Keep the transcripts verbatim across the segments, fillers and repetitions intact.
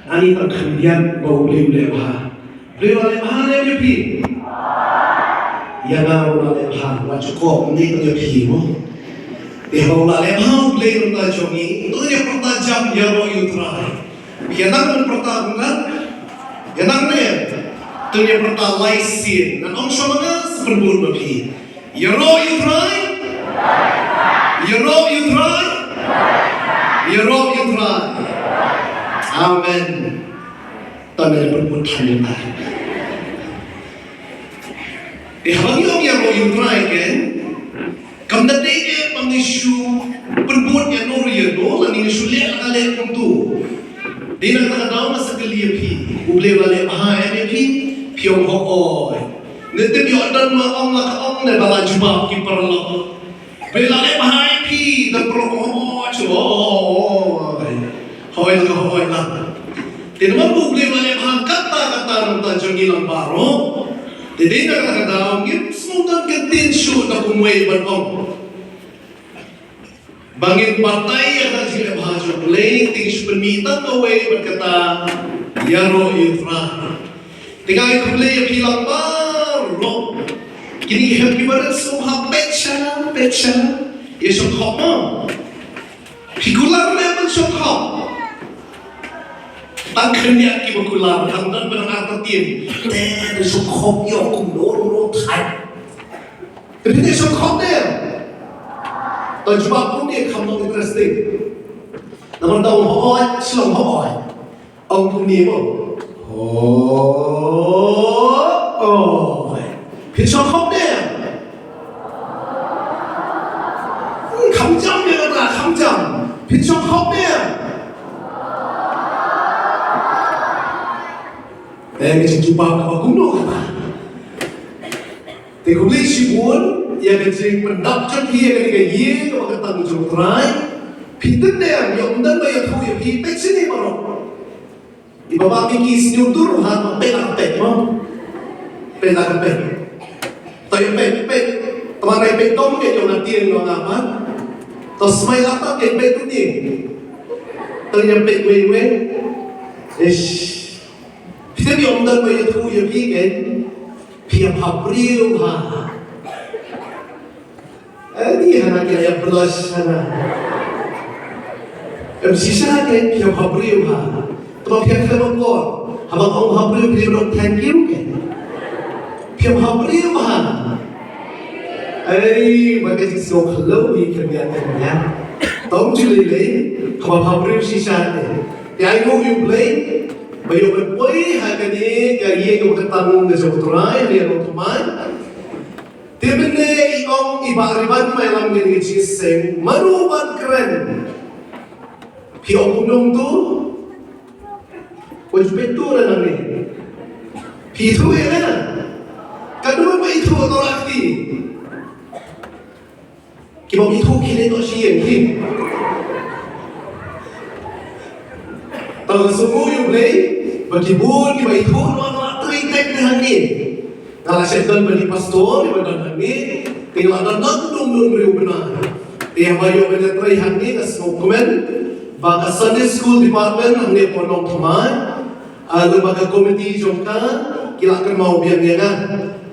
Ani tang khyndiat ba U Blei u leh bha. Blei u leh bha ne ïa phi? Ïa nga u leh bha, wat shu kop ne ïa phi mo. Te ba u leh bha U Blei u ta jong ngi. To ïa pyrta jam ïaroh ïa U Trai. Ïa nang u pyrta kumne. Ïa nang ne. To ïa pyrta lai sien. Ngan ong sha ma nga sa pynbun ma phi. Ïaroh ïa U Trai. Ïaroh ïa U Trai. Ïaroh ïa U Trai. Amen. Tang ïa pynbun than ïa ta. Te haba ngi ong ïaroh ïa U Trai ken, kam da dei eh ba ngi shu pynbun ïa no ïa no, lane ngi shu leh la ka leh kumto. Dei na kata ka daw nga sa kylli ïa phi, U Blei u la leh bha eh ïa phi, phi ong hooid. Ne tip ïoh don ma ong la ka ong ne ba la jubab ki paralok. Blei la leh bha ïa phi, don paralok hooid, hooid. Hooid la, hooid la. Te namar ba U Blei u la leh bha katta katta na ka bynta jong ngi lang baroh. Te dei na kata ka daw ngim sngewdon ka ktien shuh da kumwei ban ong. Ba ngin batai ïa ka jingleh bha jong U Blei, te ngi shu pynmih tang kawei bad kata, ïaroh ïa U Trai. Te nga ai khublei ïa phi lang baroh. Kine ki hep kiba rit sngewbha peit sha nga, peit sha nga. Ïa shongkhop mo. Phi kular ne ban shongkhop? Tang khyndiat kiba kular, tang don ba dang artatien. Te, te shongkhop ïoh kumno, kumno thait. Te phi te shongkhop ne? To jubab kumne kham long interesting. Namar tang hooid, shlong hooid. Ong kumne mo. Hooid. Phin shongkhop ne? Hmm, kham jam ne kata, kham jam. Phin shongkhop ne? Eh, ka jingjubab kaba kumno kata. Te khublei shibun ïa ka jingpyndap jong phi ïa kane ka ïing kaba ka tang jong U Trai. Phi tip ne em, ïoh ym don ba ïathuh ïa phi, peit shane baroh. I Bah Mickey Sniewtur ha, peit la ka peit mo. Peit la ka peit. To ïa peit, peit. Tang ba ïa peit dom ke jong nga tieng jong nga pat. To smai la ta ke peit tu tieng. To ïa peit wei wei. Ish. Phi tip ïoh ym don ba ïathuh ïa phi ken. Phi ïa bha briew ha. Eh, ni hana ki ïa blush hana. Em shisha ke phi ïa bha briew ha. Tang ba phi ïa khlem akor. Haba ong bha briew phi ïa thank you ke. Phi ïa bha briew ha. Ei, ba ka jingsngew khlem hi khlem ïa khlem ïa. Tang ju lei lei, haba bha briew shisha ke. Te ai nguh ïa U Blei, ba ïoh ban poi ha kane ka ïing ka tang ka jong U Trai, ha ïing U Trai. Te mynne i ong i Bah Riban Mailam ngi ngi seng mano ban kren. Phi ong kumno tu? Wan ju peit tu na nangne. Phi ithuh ïa nga. Ka don ba ithuh to la kti. Kiba ithuh ki leit noh sha ïing ki. Tang sngewnguh ïa U Blei ba ki bun kiba ithuh namar nga la trei tek ne hangne. Nga la shet don ba dei pastor, ba don hangne. Te nga la don don dum dum briew bnai. Te haba ïoh ban ïatrei hangne nga sngewkmen ba ka Sunday School Department hangne Pynlong Thymmai. Ah, lyngba ka komiti jong ka, ki la kynmaw biang ïa nga.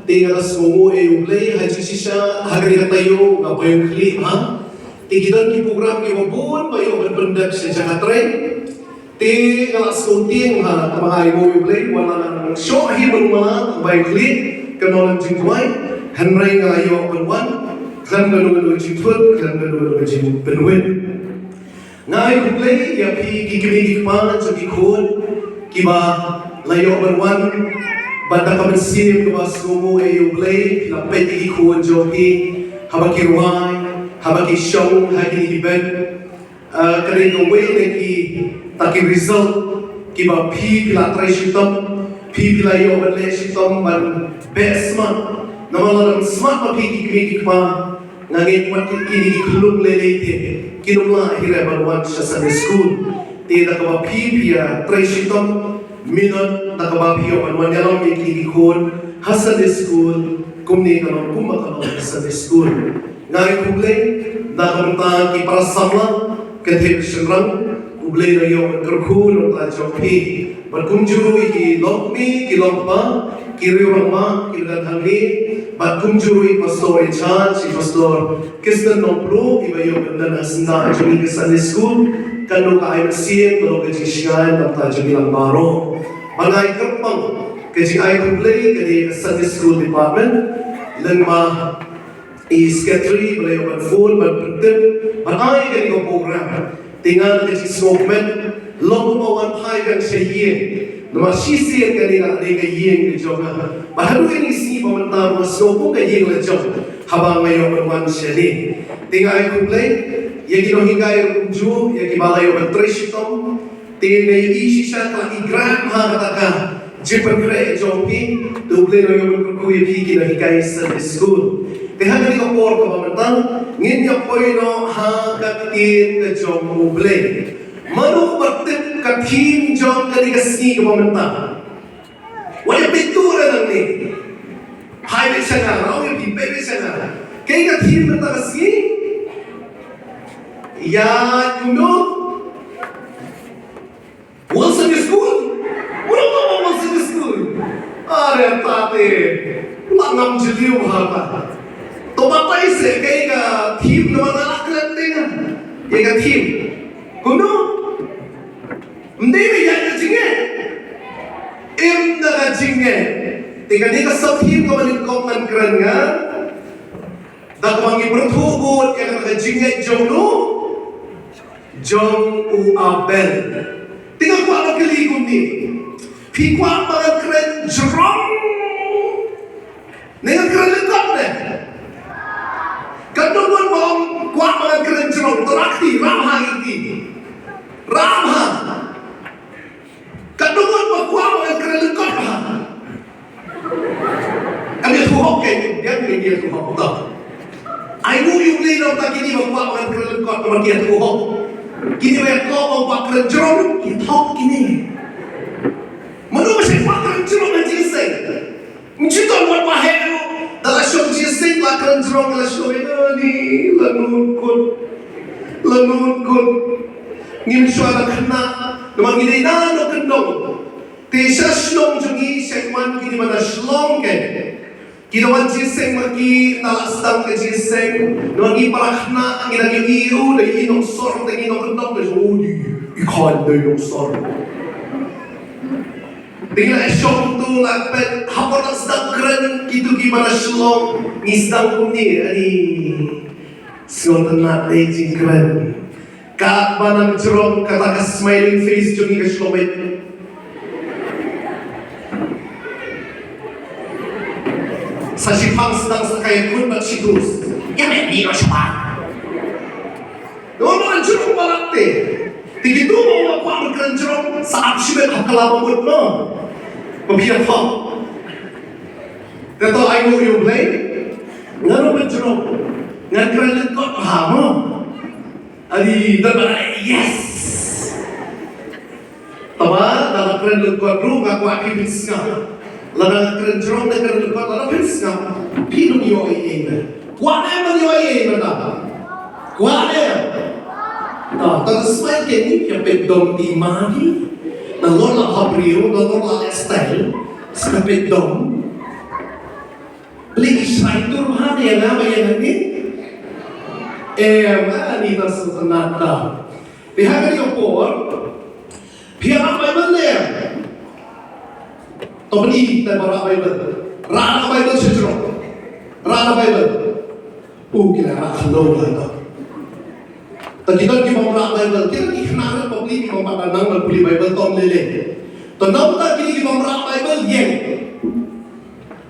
Te nga la sngewnguh ïa U Blei ha jingshisha ha kane ka taïew nga pyrkhlieh ha. Te ki don ki program kiba bun ba ïoh ban pyndep sha jaka trei. Te nga la sngewtieng ha, tang ba nga ïa U Blei, wan la nang shoh hi ban wan la, tang ba ïa U Blei, kynmaw lem jingduwai, hynrei nga la ïoh ban wan, khlem kano kano ka jingthut, khlem kano kano ka jingpynwit. Nga ai khublei ïa phi ki kmie ki kpa jong ki khun kiba la ïoh ban wan bad da ka mynsiem kaba sngewnguh ïa U Blei, phi la peit ïa ki khun jong phi haba ki rwai, haba ki shong ha kine ki beit. Ah, ka dei kawei na kita ki result kiba phi phi la trei shitom, phi phi la ïoh ban leh shitom ban beh smat. Namar lada ym smat ma phi ki kmie ki kpa, nga ngeit wat kine ki khyllung lei lei te kin ym lah hi re ban wan sha Sunday School. Te da kaba phi phi ïa trei shitom, minot da kaba phi ïoh ban wan ïalam ïa kine ki khun ha Sunday School, kumne ka long kumba ka long ha Sunday School. Nga ai khublei na ka bynta ki para samla, kynthei bad shynrang, U Blei u la ïoh ban kyrkhu na ka bynta jong phi. Bad kumjuh ruh ïa ki longkmie, ki longkpa, ki rangbah, ki ba don hangne. Bad kumjuh ruh ïa i pastor in charge, i pastor Kirsten Nongplu, i ba ïoh ban don ha syndah jong ngi ka Sunday school. Kan long ka ai mynsiem, kan long ka jingshngaiñ na ka bynta jong ngi lang baroh. Bad nga ai kyrpang ka jingai khublei ka dei ka Sunday school department. Lyngba i secretary ba la ïoh ban phone ban pyntip ban ai kane ka program. Te nga da ka jingsngewkmen long kumba wan phai kan sha ïing. Namar shisien kane ka dei ka ïing ka jong nga. Bad haduh kine ki sngi ba mynta nga sngew kum ka ïing la jong haba nga ïoh ban wan shane. Te nga ai khublei ïa ki nonghikai ruh kumjuh, ïa ki ba la ïoh ban trei shitom. Te nga ïohi shisha ka la i gram ha kata ka jingpynkhreh jong phi. Te U Blei u la ïoh ban kyrkhu ïa phi ki nonghikai Sunday school. Te ha kane ka por kaba mynta ngin ïa poi noh ha ka ktien ka jong U Blei. Mano ba tip ka theme jong kane ka sngi kaba mynta? Wat ïa peit tur nangne. Phai beit sha nga, rau ïa phi, peit beit sha nga. Kaei ka theme mynta ka sngi? Ïa kumno? World Sunday School? Mano ba World Sunday School? Are tate. Ba ngam jylliew ha ta. To batai seh kaei ka theme, namar nga la klet te nga ïa ka theme. Kumno? Ym dei ba ïaid ka jingngeit. Im da ka jingngeit. Te kane ka sub theme kaba nyngkong ngan kren nga. Da kaba ngi pyrthuh bud ïa kata ka jingngeit jong u, jong u Abel. Te nga kwah ban kylli kumne. Phi kwah ba ngan kren jrong ne ngan kren lyngkot ne? Katno ngut ba kwah ba ngan kren jrong, to rah kti, rah bha ïa kti. Rah bha. Katno ngut ba kwah ba ngan kren lyngkot bha? Ym ïathuh hok, ke biang, ym ïathuh hok to. Ai nguh ïa U Blei na ka bynta kine ba kwah ba ngan kren lyngkot, namar ki ïathuh hok. Kine ba ïa kwah, ba kwah kren jrong ki thok kine. Mano ba shu kwah kren jrong ha jingïaseng? Ym ju don wat ba heh ruh. Da la shong jingïaseng la kren jrong, la shong, eh, ni la nud kut. La nud kut. Ngim shuwa da khynnah. Namar ngi dei na nongkyndong. Te sha shnong jong ngi sha wan kine ba na Shillong ke. Ki da wan jingïaseng ma ki, na la sdang ka jingïaseng. Namar ngi para khynnah ngi dang ïohi u dei i nongsor, te ngi nongkyndong da jong u di. I khon dei nongsor. Te ngi la shong tu la peit, hapdeng sdang kren kito kiba na Shillong, ngi sdang kumne, ani. Sngewtynnat ei jingkren. Katba nang jrong kata ka smiling face jong ngi ka shlom beit. Sa shiphang sdang sa ka ïakut bad shi krus. Ïa me ni lo shwa. Ngan jrong ba lak te. Te kito ba kwah ban kren jrong sa ap shibit ha ka la ba mut mo. Ba phi ïa phong. Te to ai nguh ïa U Blei. Ngan ruh ban jrong. Ngan kren lyngkot bha mo. Adi, don ba la, yes. Taba, lada kren lyngkot ruh nga kwah phi pynsngap. Lada kren jrong ne kren lyngkot, lada pynsngap. Phi nang ïoh ei ei ne. Kwah ne ban ïoh ei ei mynta? Kwah ne? Ta, ta smile ke ni, ka peit dom ti ma hi. Nalor la ha briew, nalor la lifestyle, sa peit dom. Phi shai tur bha ne ïa nga ba ïa nga ni. Em, ani ta sngewtynnat ta. Te ha kane ka por, phi ïa rah Baibl ne em? To pyni, te ba rah Baibl. Rah na Baibl sha jrong. Rah na Baibl. U, ki la rah khyndew la to. Te ki don ki bym rah Baibl, ki don ki khynnah rit bapli ki bym pat nang ban pule Baibl, to ym lei lei. Te nangta kine ki bym rah Baibl ïeng.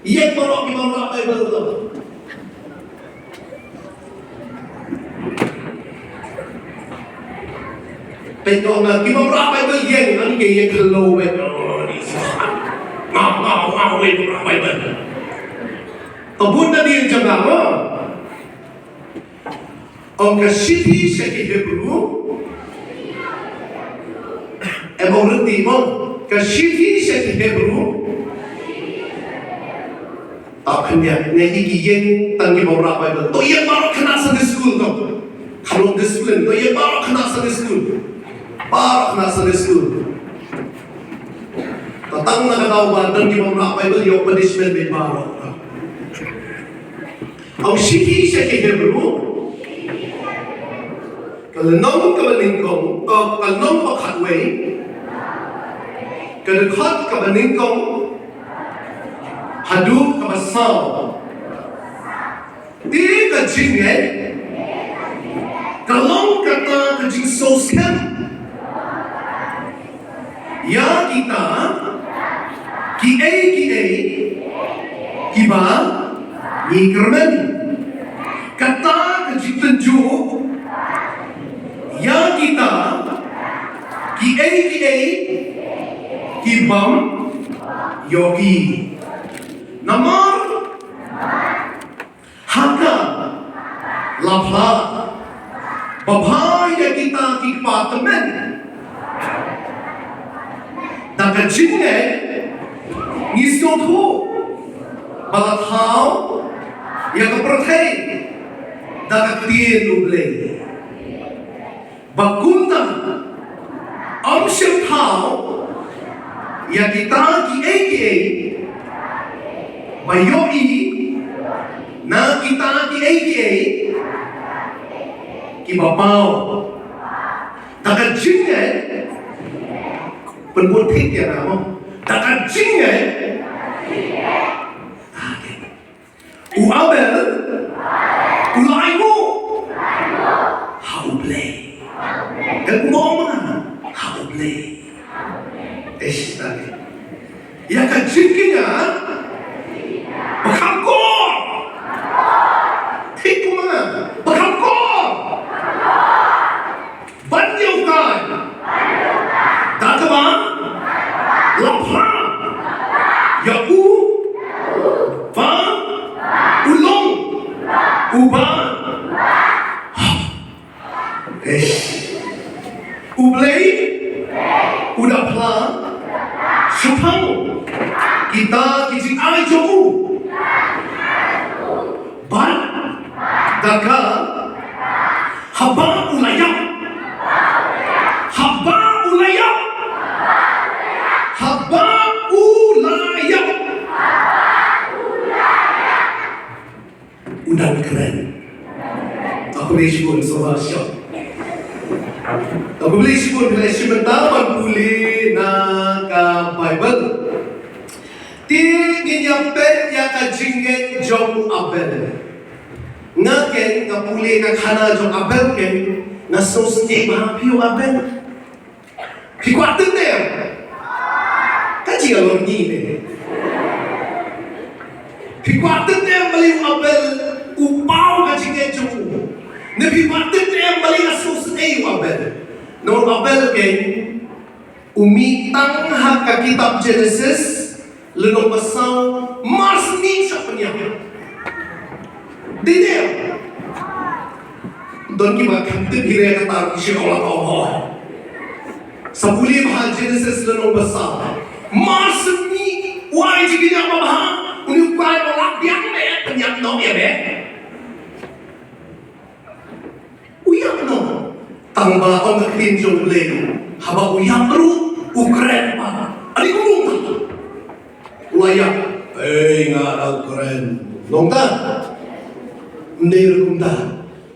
Ïeng baroh ki bym rah Baibl to. Peit ko nga ki bym rah Baibl ïeng, ani ki ïeng khyndew beit. Ngam, ngam, ngam, wei bym rah Baibl. Ka bun na dien jong nga mo. Ong ka shithi sha ki Hebru. Em ong rynti mo. Ka shithi sha ki Hebru. Ta khyndiat, nga ïohi ki ïeng tang ki bym rah Baibl. To ïeng baroh khynnah Sunday school to. Kham long discipline, to ïeng baroh khynnah Sunday school. Baroh na Sunday school. Tang na ka daw ba don ki bym rah Bible ïoh punishment beit baroh. Ong shithi sha ki Hebru. Ka lynnong kaba nyngkong, ka, ka lynnong ba khatwei. Ka dkhot kaba nyngkong. Haduh kaba saw. Te ka jingngeit ka long kata ka jingsngewskhem ïa kita kiei kiei kiba ngi kyrmen. Kata ka jingtynjuh ïa kita kiei kiei kibym ïohi. Namar ha ka la phla babha ïa kita ki kpa tymmen. Da ka jingngeit ngi sngewthuh ba la thaw ïa ka pyrthei da ka ktien U Blei. Ba kumta ym shym thaw ïa kita kiei kiei ba ïohi na kita kiei kiei kiba paw. Da ka jingngeit, pynbud thik ïa nga mo. Da ka jingngeit. U Abel u la ainguh ha U Blei. Ka kumno ma nga? Ha U Blei. Eish, tang ïa ka jingkynja ba kham kor. Thik kumno ma nga? Ba kham kor. Ban ïa u Kain. Da kaba la phla ïa u ba u long uba. Eish. U Blei u da phla shaphang kita ki jingai jong u. Bad da ka haba u la ïap. Haba u la ïap. Haba u la ïap. U dang kren. Nga khublei shibun sngewbha shop. Nga khublei shibun, khublei shibun ban pule na ka Bible. Te ngin ïa peit ïa ka jingngeit jong u Abel. Nga ken nga pule ka khana jong Abel ken nga sngewsynei bha ïa u Abel. Phi kwah tip ne em? Ka jingïalor ngi ne. Phi kwah tip ne em balei u Abel u paw ka jingngeit jong u? Ne phi kwah tip ne em balei nga sngewsynei ïa u Abel? Namar u Abel ken u mih tang ha ka kitab Genesis, lynnong ba saw, mar snieh sha pynïap. Dei ne em? Don kiba kyntait hi re kata ki shu ong la ka ong hoi. Sa pule bha Genesis lynnong ba saw. Mar snieh, u ai jingkynnoh ba bha, une u Kain u la biang ne, pynïap noh ïa me. U ïap noh. Tang ba ong ka ktien jong U Blei, haba u ïap ruh u kren pat. Ani kumno? U la ïap. Ei, nga da kren. Nangta. Ym dei ruh kumta.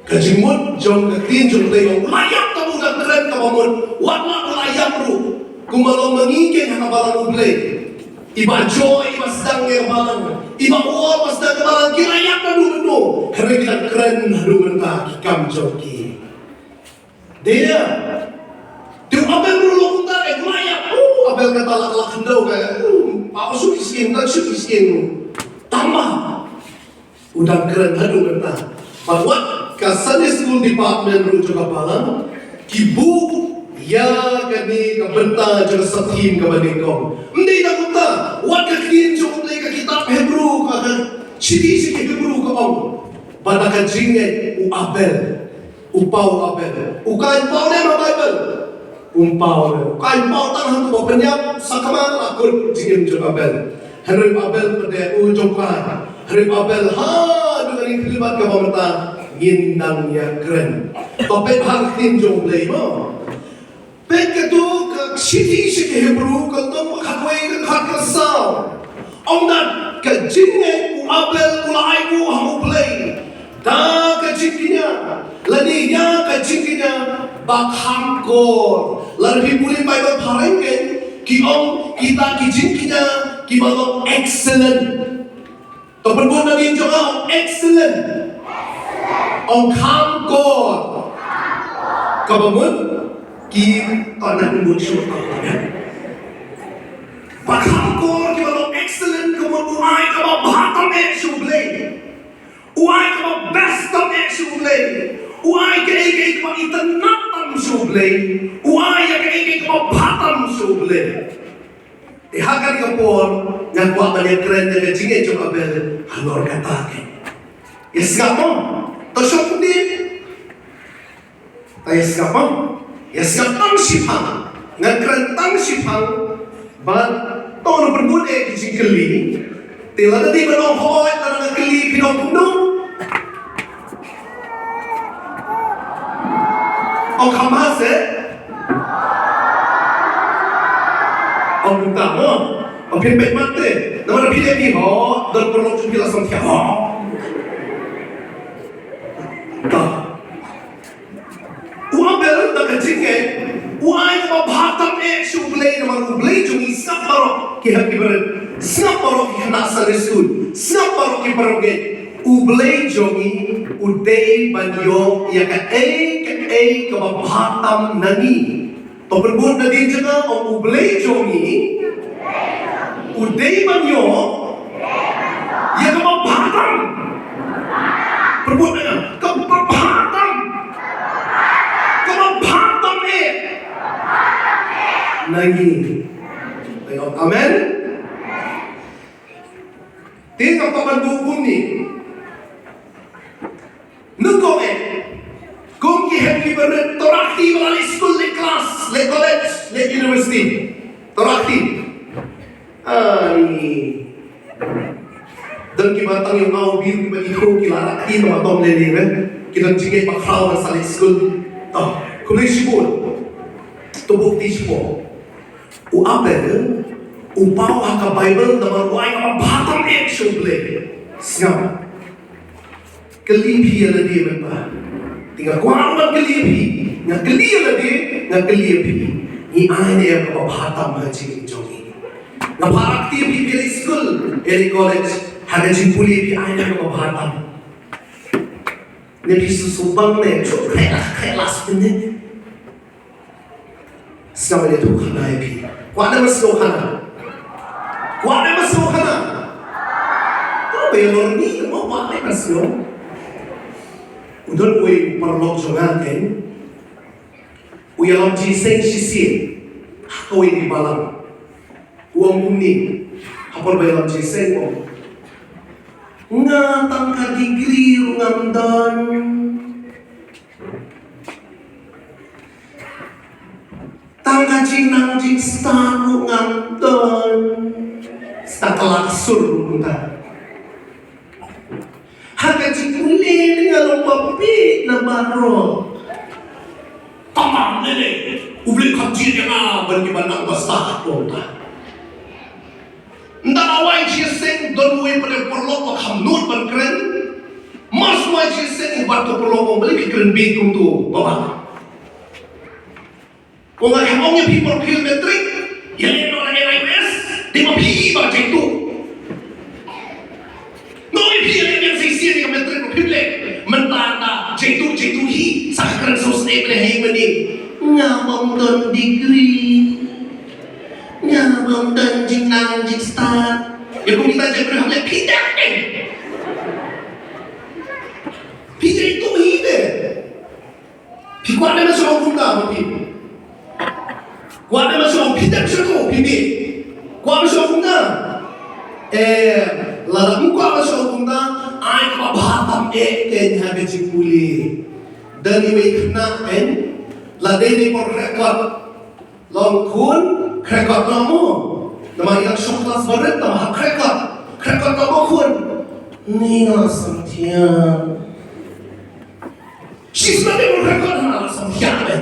Ka jingmut jong ka ktien jong U Blei, u la ïap tang u da kren kaba mut. Wat la u la ïap ruh. Kumba long ma ngi ken ha ka balang U Blei. Iba joy, iba sdang ïa ka balang. Iba ïoh, iba sdang ka balang. Ki la ïap naduh mynno. Hynrei ki la kren haduh mynta ki kam jong ki. Dei ïa. Te u Abel ruh long kumta, eh, u la ïap. Uh, Abel kata la, la khyndew ka. Uh, pa u suk ki skin, la suk ki skin. Tang ba u dang kren haduh mynta. Bad wat ka Sunday School Department ruh jong ka balang ki buh ïa kane ka bynta jong ka sub-theme kaba nyngkong. Ym dei tang kumta, wat ka ktien jong U Blei, ka kitab Hebru, ka, ka shithi sha ki Hebru ka ong ba da ka jingngeit u Abel u paw. U Abel, u Kain paw ne em ha Baibl? Um paw ne. U Kain paw tang hangto ba pynïap sakma la kut jingim jong u Abel. Hynrei u Abel pat de u jong u Kain. Hynrei u Abel haduh kane ka khyllipmat kaba mynta ngin nang ïakren. To peit ha ka ktien jong U Blei mo. Peit katto ka shithi sha ki Hebru ka lynnong ba khatwei ka dkhot kaba saw. Ong da ka jingngeit u Abel u la ai nguh ha U Blei da ka jingkñia, lane ïa ka jingkñia ba kham kor. Lada phi pule Baibl phareng kein, ki ong kita ki jingkñia kiba long excellent. To pynbud nadien jong nga, ong excellent, ong kham kor. Kaba mut ki, to, nang pynbud shuh, to, to, ya. Ba kham kor, kiba long excellent, ka mut u ai kaba bha tam eh sha U Blei. U ai kaba best tam eh sha U Blei. U ai kaei kaei kaba itynnad tam sha U Blei. U ai ïa kaei kaei kaba bha tam sha U Blei. Te ha kane ka por nga kwah ban ïakren ïa ka jingngeit jong u Abel halor kata ka. Ïa sngap mo? To shong kumne. Ta ïa sngap mo? Ïa sngap tang shiphang. Nga kren tang shiphang. Bad to ngan pynbud eh ki jingkylli. Te lada dei ban ong hooid, lada nga kylli phin ong kumno? Ong kham bha se? Ong kumta mo? Ong phin peit mat te. Namar phi dei phi ho, don paralok jong phi la sngewthuh ho. Ta. U Abel da ka jingngeit, u ai kaba bha tam eh sha U Blei, namar U Blei jong ngi, sngap baroh ki hep ki barit, sngap baroh ki khynnah Sunday school, sngap baroh ki paralok. U Blei jong ngi u dei ban ïoh ïa kaei kaei kaba bha tam na ngi. To pynbud nadien jong nga, ong U Blei jong ngi u dei ban ïoh ïa kaba bha tam. Pynbud nadien, kaba bha tam. Kaba bha tam eh na ngi. Amen. Te nga kwah ban buh kumne. Nyngkong eh, kum ki hep ki barit, to rah kti ba la leit skul, leit klas, leit college, leit university. To rah kti. Ani. Don kiba tang ïoh ngaw bill, kiba ithuh ki la rah kti, tang ba tong lei lei re. Ki don jingngeit ba khraw ban sa leit skul. To, khublei shibun. To buh kti shibun. U Abel u paw ha ka Baibl namar u ai kaba bha tam eh sha U Blei. Sngap. Kylli phi ïa lade mynta. Te nga kwah ruh ban kylli ïa phi. Nga kylli ïa lade, nga kylli ïa phi. Ngi ai ne em kaba bha tam ha ka jingim jong ngi? Nga phah rah kti ïa phi, phi leit skul, phi leit college, ha ka jingpule phi ai ne em kaba bha tam? Ne phi sngewsih bang ne, shu khreh la, khreh la sngewsih ne. Sngap ïa tu khana ïa phi. Kwah ne ym sngewkhana? Kwah ne ym sngewkhana? Ko ba ïa lor ni mo, kwah ne ym sngew. U don uwei u paralok jong nga kein. U ïalam jingïaseng shisien ha kawei ka balang. U ong kumne ha por ba ïalam jingïaseng, u ong, nga tang ka degree ruh ngam don. Tang ka jingnang jingstad ruh ngam don. Stad ka lak sur ruh kumta. Ha ka jingpule ne nga long ba bieit na baroh. Tang ba ne ne U Blei kham jied ïa nga ban ki ban nang ba stad kumta. Ynda la wai jingïaseng don uwei pat u paralok ba kham nud ban kren. Mar shu wai jingïaseng u bat u paralok u ong balei phi kren bieit kumto, Baba? U ong nga khlem ong ïa phi por phi fail matric, ïaleh noh na N I O S, dei ma phi hi ba jaituh. Nga ong ïa phi ïaleh biang shisien ïa ka matric ba phi fail. Mynta ynda jaituh jaituh hi sa ka kren sngewsynei pynlehei mynnin. Nga bym don degree. Nga bym don jingnang jingstad. Ïa kum kita jaituh ha leh phi dang dei. Phi jaituh hi de. Phi kwah ne ym sngewbha kumta ma phi? Kwah ne ym sngewbha, phi dang sngewbha phi phi? Kwah ym sngewbha kumta? Eh, lada ym kwah ym sngewbha kumta, ai kaba bha tam eh kein ha ka jingpule. Don iwei i khynnah kein, la dei ne por khreh kot. Long khun, khreh kot noh mo. Namar i dang shong klas barit, namar hap khreh kot. Khreh kot noh mo khun. Ni nga sngewthuh. Shi snem dei ban khreh kot, nga la sngewthuh ne.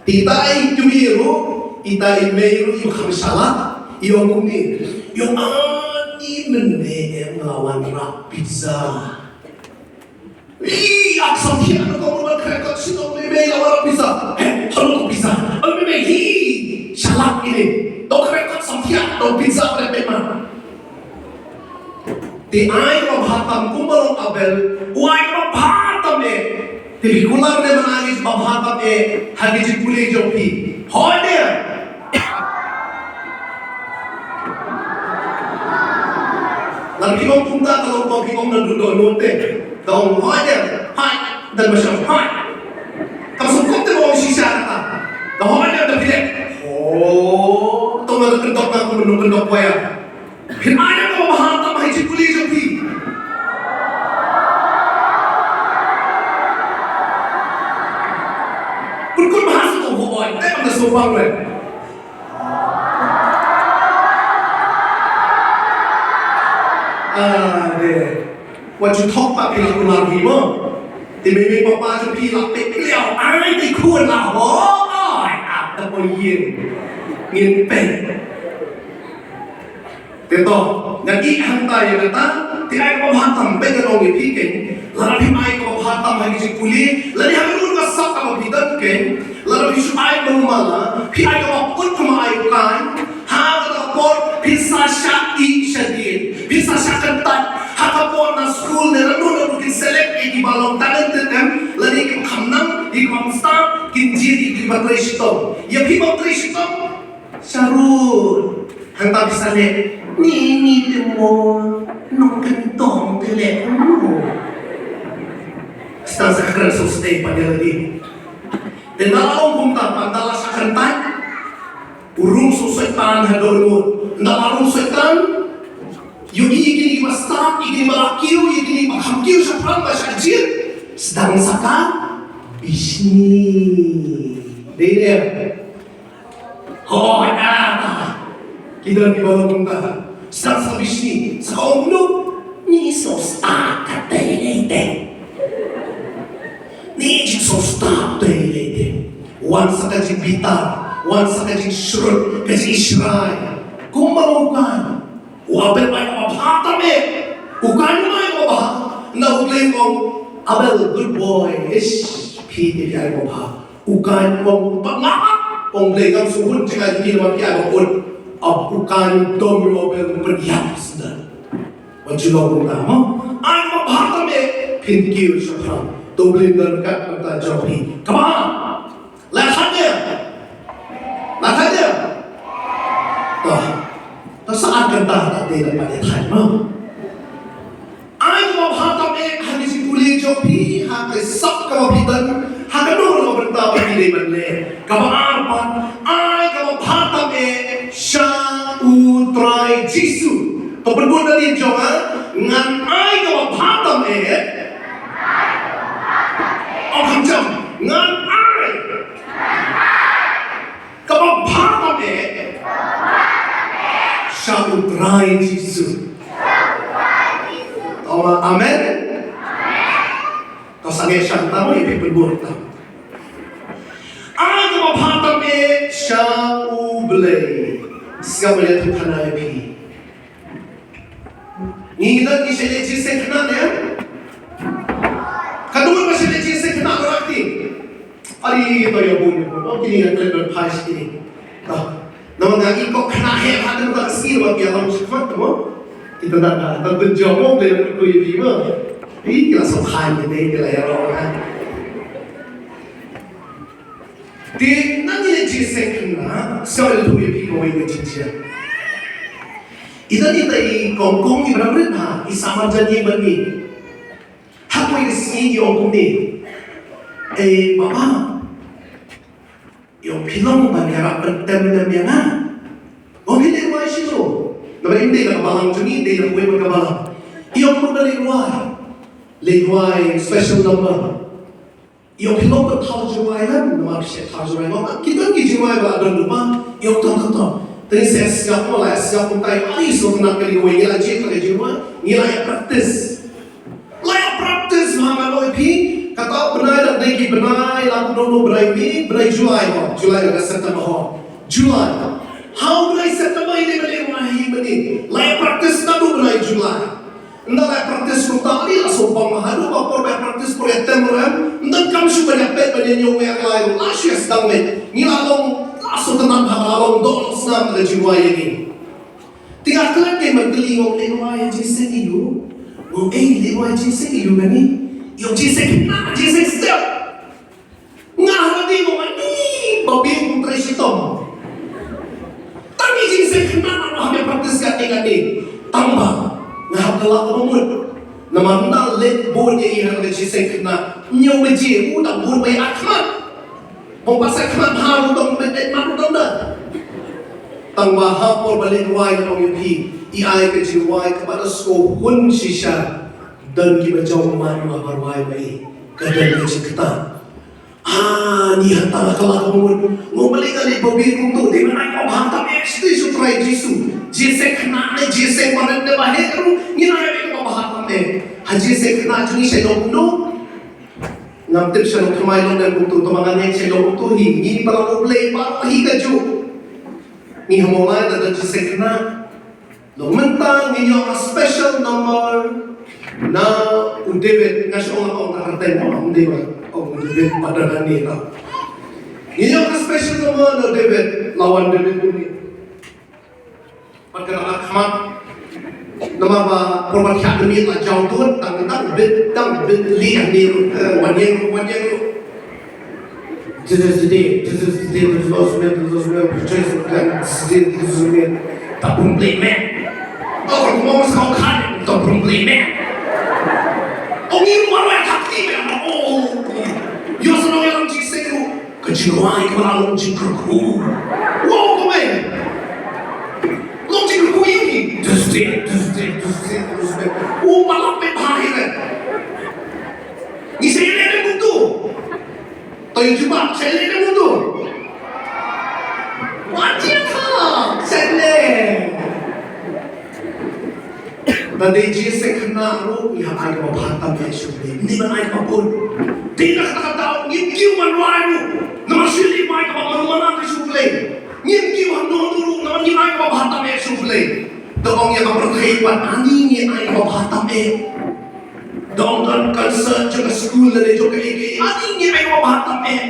Ita i kmie ruh, ita i mei ruh, i kham shalak, i ong kumne. Ïa ani mynne em nga la wanrah pizza. Hi, ak samthiah na ka ummat khreh kot shisha mei mei la wanrah pizza. He, halo pizza. Oi mei mei hi. Shalak ine. To khreh kot samthiah to pizza bre pema. Te ai kaba bha tam kumba long Abel, u ai kaba bha tam eh. Te phi kular ne ban ai kaba bha tam eh ha ki jingpule jong phi. Hooid ne. Lada phi ong kumta ka long ba phi ong na dun dohnud te. Ka ong hooid ne. Hooid. Dan ba shong hooid. Kam sngewthuh te ba ong shisha kata. Ka hooid ne da phi leh. Oh, to nga da kyndok nga kum nong kyndok waya. Phin ai da kaba bha tam ha ki jingpule jong phi. Kun kun bha sa to hooid. Te kam da sngewbang wei. Ah, de. Wat ju thok pat phi la kular hi mo. Te mei mei papa jong phi la peit kliaw. Ai te khun la hooid. Ap ta poi ïing. Ngin peit. Te to, ngan ïeh hangta ïa kata, te ai kaba bha tam, peit ngan ong ïa phi kein, lada phim ai kaba bha tam ha ki jingpule, lane ha kano kano ka sap kaba phi don kein, lada phi shu ai mala, phi ai kaba kut kaba ai u Kain, ha kata ka por, phin sa shah ïeh shadien, phin sa shah kyntait, ha ka por na skul ne na nong na nong kin select ïa kiba long talented em, lane ïa kiba kham nang, ïa kiba kham stad, kin jied ïa kiba trei shitom. Ïa phi ba trei shitom, Sharud, hangta phi sa leh, ni ni te mo, nongkyntong te leh, oh. Sdang sa kren sngewsih pat ïa lade. Te nga la ong kumta, pat nga la shah kyntait, u rung sngewsih tan ha dohnud. Nga la rung sngewsih tan, ïohi ïa kine kiba stad, ïa kine ba la kiew, ïa kine ba kham kiew shaphrang ba shah jied, sdang sa ka bishni. Dei ne? Hooid, ah, ki don kiba long kumta. Sdang sa ka bishni, sa ka ong kumno, ni sngewstad katei lei te. Ni jingsngewstad katei lei te. Wan sa ka jingbitar, wan sa ka jingshrut, ka jingishrai. Kumba long u Kain. U Abel ai kaba bha tam eh. U Kain u ai kaba bha. Nda U Blei u ong, Abel, good boy. Ish, phi te phi ai kaba bha. U Kain u ong, ba nga, ong Blei, ngam sngewhun jingaiñ jong phi namar phi ai ba kut. Ap U Kain u dom ïa u Abel, u pynïap sdang. Wat ju long kumta mo. Ai kaba bha tam eh, phin kiew shaphrang. To U Blei un don ryngkat bad kata jong phi. Kaba, la thait ïa. La thait ïa. To. To sa ar kynta ta te la pat ïa thait mo. Ai kaba bha tam eh ha ki jingpule jong phi, ha ka sap kaba phi don, ha kano kano ka bynta ba phi dei ban leh. Kaba ar pat, ai kaba bha tam eh sha U Trai Jisu. To pynbud da lade jong nga, ngan ai kaba bha tam eh. Ong kham jam, ngan ai kaba bha tam eh sha U Trai Jisu. Amen. Ka sangeh sha ta mo ïa phi pynbud ta. Ai kaba bha tam eh sha U Blei. Sngap ïa tu khana ïa phi. Ngi ngi ngi sha leit jingïaseng khynnah ne? Ka don ba sha leit jingïaseng khynnah ba rakti. Ari to ïa bun ïa bun. Oh kini ïa klet ban phai shi kini. Namar nga i kok khynnah heh ha kane ka sngi ba ki ïalam shakhmat mo. Kita da da da pynjah mo Blei ban kyrkhu ïa phi mo. Ï ki la sngewkhan ïa ki la ïaroh ha. Te nang ïa jingïaseng khynnah sa ïa tu ïa phi kawei ka jingjia. Ita ita i kong kong i ba dang rit ha i samar jan ïing ban ïing. Ha kawei ka sngi i ong kumne. Eh baba. I ong phi long ban ïarap pyntem lem ïa nga. Ong phi leit rwai shisha. Namar ym dei na ka balang jong ngi, dei na kawei pat ka balang. I ong mut ban leit rwai. Leit rwai special number. I ong phi long ban thaw jingrwai lem, namar phi shet thaw jingrwai ngam. Ki don ki jingrwai ba la don lypa. I ong to to to. Te ngi sa sngap mo la sngap kumta i ong i sngewtynnat kane kawei ngi la jied ka jingrwai. Ngi la ïa practice. La ïa practice ma nga ong ïa phi. Kata u bnai da Ki bnai la kudong, bnai May, bnai July ho, July, August, September ho. July. Ha u bnai September ine ba leh rwai hi mynne. La ïa practice naduh bnai July. Ynda la ïa practice kumta, la shu bam haduh ba por ba ïa practice por ïa tem rem. Ynda kam shu ban ïa peit ban ïa ñiew ïa lai, la shu ïa sdang leh. Ngi la long, la shu tynat ha la long doh long snam ka jingrwai ïa ngi. Te nga klet, te man kylli, ngong leh rwai ïa jingïaseng ïa u. Ngong, eh, leh rwai ïa jingïaseng ïa u kane. Ïa u jingïaseng khynnah, jingïaseng step. Nga haba dei ngong, ani, ba biang kum trei shitom. Tang ïa jingïaseng khynnah nga hap ïa practice katne katne. Tang ba nga hap kylla kaba mut. Namar ynda leit bun ïa i ha ka jingïaseng khynnah, hynñiew baje u dang bun ba ïa khmat. Bym pat sa khmat ha u dong, bad mat u dong da. Tang ba ha por ba leit rwai nga ong ïa phi, i ai ka jingrwai kaba da sngewhun shisha. Don kiba jong ma, ma ba rwai ma i, ka don ka jingkata. Ah, ni hata ka la ka mut. Ngong, balei nga leit ba biang kumto? Dei ban ai kaba bha tam eh, shisha U Trai Jisu. Jingïaseng khynnah ne jingïaseng barit ne ba heh ruh, ngin ai kaba bha tam eh. Ha jingïaseng khynnah jong ngi shait long kumno? Ngam tip sha long thymmai long dem kumto, tang ba nga ngeit shait long kumto hi. Ngi Balang U Blei baroh hi kajuh. Ngi ha Mawlai da don jingïaseng khynnah. Long mynta ngin ïoh ka special number na u David. Nga shu ong, ong ka kyrteng mo, ym dei ba ong u David, pat don hangne tau. Ngin ïoh ka special number na u David, la wan David kumne. Pat ka dang khmat. Namar ba por ba thiah ka miet la jaw dud, tang, tang bit, tang bit liang ni ruh, eh, wan ïeng ruh, wan ïeng ruh. This is the day, this is the day, this is the day, this is the day, this is the day. Ta pum play man. Oh, mo sa khan, ta pum play man. Oh, ngi mo wa ta ti man. Oh, yo sa no yang ji se ko. Ka jingrwai kaba la long jingkyrkhu. Wow, kumne. Long jingkyrkhu ïa ngi. Tuesday, Tuesday, Tuesday, Tuesday. U ba la pep ha hi re. Ngi sa ïaleh ne kumto. To ïa jubab, sa ïaleh ne kumto. Wat ïa tha, sa ïaleh. Lada dei jingïaseng khynnah ruh, ngi hap ai kaba bha tam eh sha U Blei. Ym dei ban ai kaba bun. Dei na kata ka daw ngim kiew ban rwai ruh, namar shu leit ai kaba bha tam eh sha U Blei. Ngim kiew hangno hangno ruh, namar ngim ai kaba bha tam eh sha U Blei. To ong ïa ka pyrthei pat, ani ngi ai kaba bha tam eh. To ong don concert jong ka skul lane jong kaei kaei, ani ngi ai kaba bha tam eh.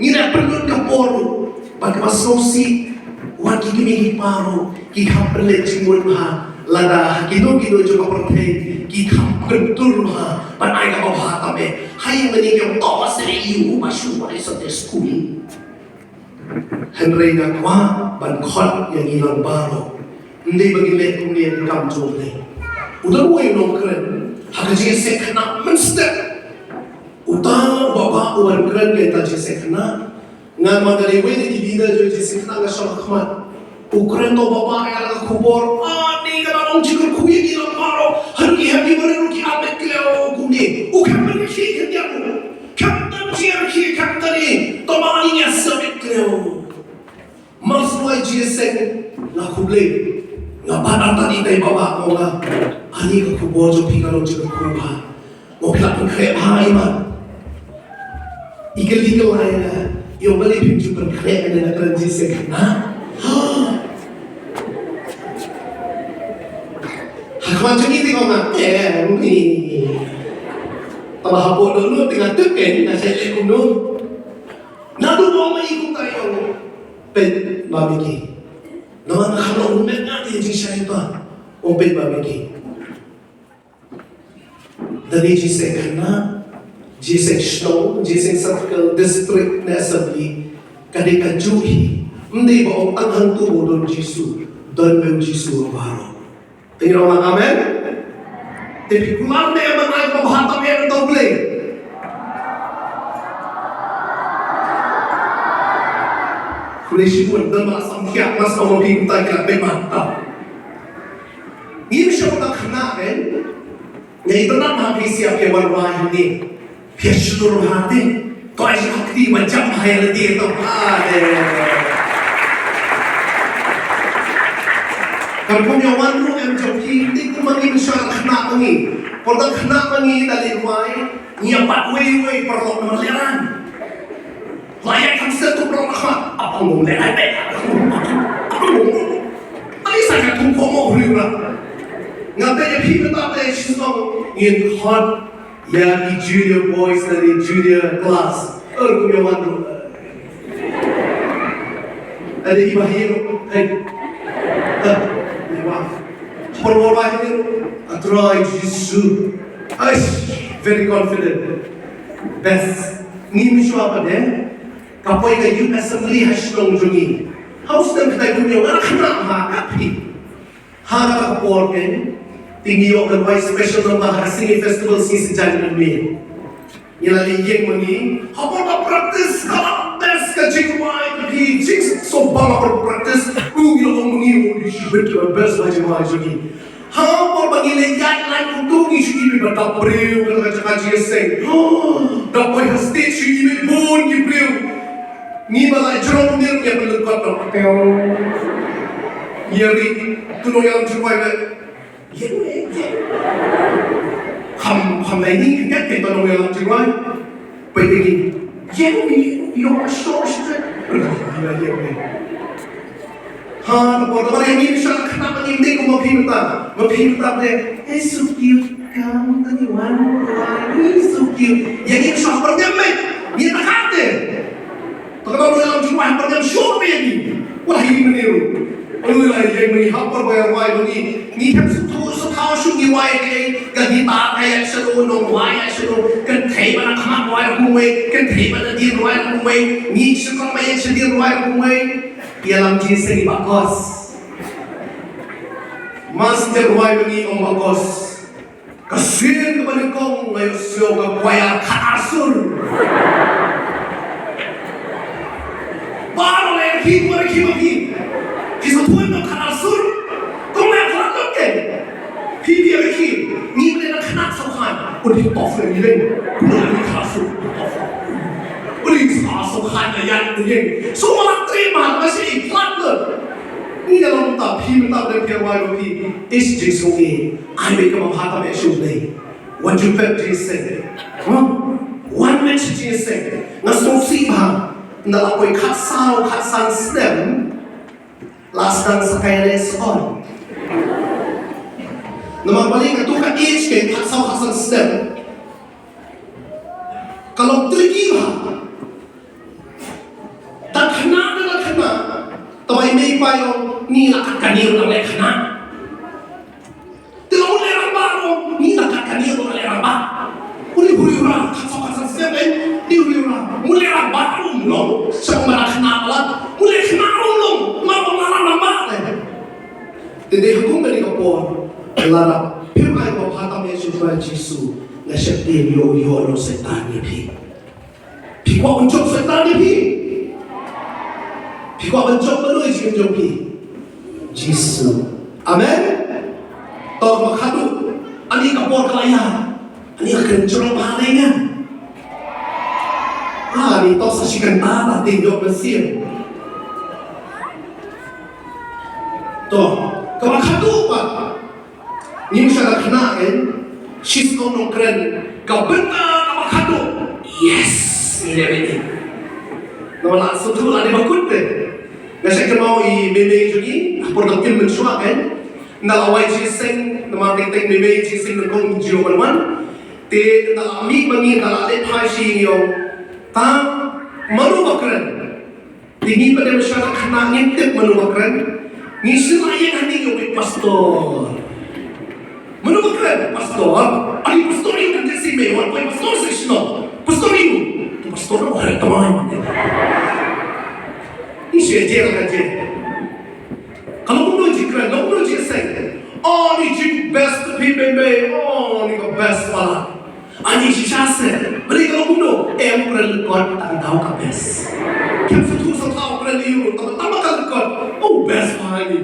Ngi la pynlut ka por ruh, bad kaba sngewsih, wat ki kmie ki kpa ruh ki kham pynleit jingmut bha, lada ha kino kino jong ka pyrthei ki kham kyntur bha ban ai kaba bha tam eh. Ha ïing mane ki ong to ba sngewsih ïa u ba shu ai Sunday school. Hynrei nga kwah ban khot ïa ngi lang baroh. Ym dei ba ngin leh kumne ha ka kam jong U Blei. U don uwei u nongkren ha ka jingïaseng khynnah mynstep. Uta u baba u wan kren ïa kata jingïaseng khynnah. Ngan wan da uwei na ki leader jong jingïaseng khynnah, nga shong ha khmat. U kren, to baba, ai la ka khubor. Ani ka dang long jingkyrkhu ïa ngi lang baroh. Haduh ki hep ki barit ruh ki ap beit khlem kumne. U khlem ban khie khyndiat ruh. Khamtam jingkhie, khamtam i. To ma ani ïa sah beit khlem. Mar shu ai jingïaseng, nga khublei. Nga bat artat ïa i baba, ko nga. Ani ka khubor jong phi ka long jingkyrkhu bha. Mo phi la pynkhreh bha ïa ma. I kylli ka lai na. Ïa balei phim ju pynkhreh ïa na kren jingïaseng khynnah. Ha. Ha khmat jong ngi te ko nga. Eh, ni. Tang ba hapoh dohnud te nga tip kein nga shait leh kumno. Naduh ba ong ma i kumta i ong, peit ba me ki. Namar nga kham long met nga ïa jingshai ba ong peit ba me ki. Da dei jingïaseng khynnah, jingïaseng shnong, jingïaseng circle, district ne assembly, ka dei kajuh hi. Ym dei ba ong tang hangto ba don Jisu, don beit Jisu ha baroh. Te ngi ong lang amen. Te phi kular ne em ban ai kaba bha tam eh na U Blei? Khublei shibun, don ba la samthiah, mas ong ma phi kumta ki la peit bha tam. Ngim shym da khynnah kein. Nga itynnad ha phi sha phi wan rwai hangne. Phi shlur ha te. To ai shi ha kti ba jam ha ïa lade to. Haleluya. Kan kum ïa wan ruh em jong phi, te kum ma ngi mynshuwa khynnah ma ngi. Por da khynnah ma ngi da leit rwai. Ngi ïa pat wei wei paralok namar lehrain. La ïa kam sdang tu paralok ha. Apa ngom lehrain bad. Apa ngom. Ani sa ka tum ko mo hri ra. Nga te ïa phi mynta te shisnong ngin khot ïa ki junior boys na ki junior class. Er kum ïa wan ruh. Ade iba hero. Hey. Iba. Por por ba hero. A Trai Jisu. Aish, very confident. Best. Ngi mi shwa ba de. Ka poi ka Youth Assembly ha shnong jong ngi. House dem kdai dunia. Wala khna ha ka phi. Ha kata ka por kein, te ngi ïoh ban wai special number ha Singing Festival Sngi Saitjaiñ Mynmiet. Ngi la leit ïeng ma ngi, ha por ba practice ka la best ka jingwai ka phi, jingsngewbha ha por practice, u ngi la ong ma ngi, u dei shibit ka best ba jingwai jong ngi. Ha por ba ngi leit ïaid line photo ngi shu i ba dap briew kata ka jaka jingïaseng. Dap poi ha stage shu i bun ki briew. Ngi ba la jrong nir ngi ba lyngkot dok. Ngi ri tu nong ïalam jingwai ba. Ïeng ïeng ïeng. Kham kham lai ni ngi kat kat tu nong ïalam jingwai. Pai ïeng ïeng. Ïeng ïeng ïeng short short. Ïeng ïeng ïeng. Ha, por da ïeng ïeng sha khnang ba ngi dei kum ma phi mynta. Ma phi mynta de. Eh, so cute. Come, tell me one more line. Eh, so cute. Ïeng ïeng sha por de me. Ngi ta kate. Pagaba mo ïalam jingwai ha pyrthei shuh ïa ngi. Wah, ïa ngi mynne ruh. Oi, la ïa ngi ha por ba ïa wai ba ngi. Ngi khlem sngewthuh sngewthuh shuh ngi wai kaei. Ka guitar ka ïa shadow, nong wai ïa shadow. Kynthei ba na khmat wai ruh kumwei. Kynthei ba na dien wai ruh kumwei. Ngi sngewthuh ba ïa shadow wai ruh kumwei. Ïalam jingïaseng ba kos. Mas ïa wai ba ngi ong ba kos. Ka sien kaba nyngkong nga ïohsngew ka choir khatar sur. Baroh lehse ki, baroh ki, baroh ki. Ki sa thuh ïa ka khatar sur. Kong leh khatar sur te. Phi phi ïa ki. Ngi leh na khatar sur khan. Uni tough leh ngi leh. Uni khatar sur. Uni sa sur khan ïa ngi leh. So ma la trei ma ma shi khatar sur. Ngi ïa long ta phi mynta ba dei phi ïa wai ba phi. Ish jingsngew ngi. Ai mei kaba bha tam eh shu dei. Wan ju pep jingïaseng. Huh? Wan pep jingïaseng. Nga sngewsih bha. Ynda la poi khatsaw khatsan snem. La sdang sa kai re sdang. Namar balei katu ka age ke khatsaw khatsan snem. Ka long tricky bha. Da khynnah, da khynnah. Tawai mei pa ïong, ngi la kat kane u la leh khynnah. Te la u leh rangbah ong, ngi la kat kane u la leh rangbah. U leh huri hura, kat sa kat sa sep eh, ni huri hura. Mu leh rangbah um long, sa ma da khynnah la. Mu leh khynnah um long, ma ba ma rangbah eh. Te dei ha kum kane ka por, la da, phim ai ba pha tam eh shu Trai Jisu, nga sheptieng ïoh ïoh long Soitan ïa phi. Phi kwah ban jop Soitan ïa phi? Phi kwah ban jop mano ïa jingim jong phi? Jisu. Amen. To ba khadduh. Ani ka por ka la ïa. Ani ka kren jrong ba ne ngan. Ah, ani to sa shi kynta ta tin jop ban siem. To, ka ba khadduh ba. Ngim shym la khynnah, eh? Shi snem nongkren. Ka bynta kaba khadduh. Yes! Ngi dei beit. Namar la sngewthuh la dei ba kut te. Nga shait kynmaw i mei mei jong ngi, ha por dang im mynshuwa, eh? Ynda la wai jingïaseng, namar teng teng mei mei jingïaseng nyngkong jingïoh ban wan. Te ynda la mih ma ngi, ynda la leit phai sha ïing, ïong. Tang, mano ba kren? Te ngi pat dei ba shah khynnah ngim tip mano ba kren. Ngi shu la ïeng hangne ïa uwei u pastor. Mano ba kren? Pastor. Ani pastor ïa u kren te si mei wan poi pastor se shnong. Pastor ïa u. Tu pastor ïa u kren tamai. Ngi shu ïa jer ka jer. Ka long kumno jingkren, long kumno jingseng. Oh, ni jing best phi mei mei. Oh, ni ka best pala. Ani shisha se, bri ka kumno, em kren lyngkot tang dau ka best. Kem sa thu sa thau kren ïa u, tang tang ka lyngkot. Oh, best pha ani.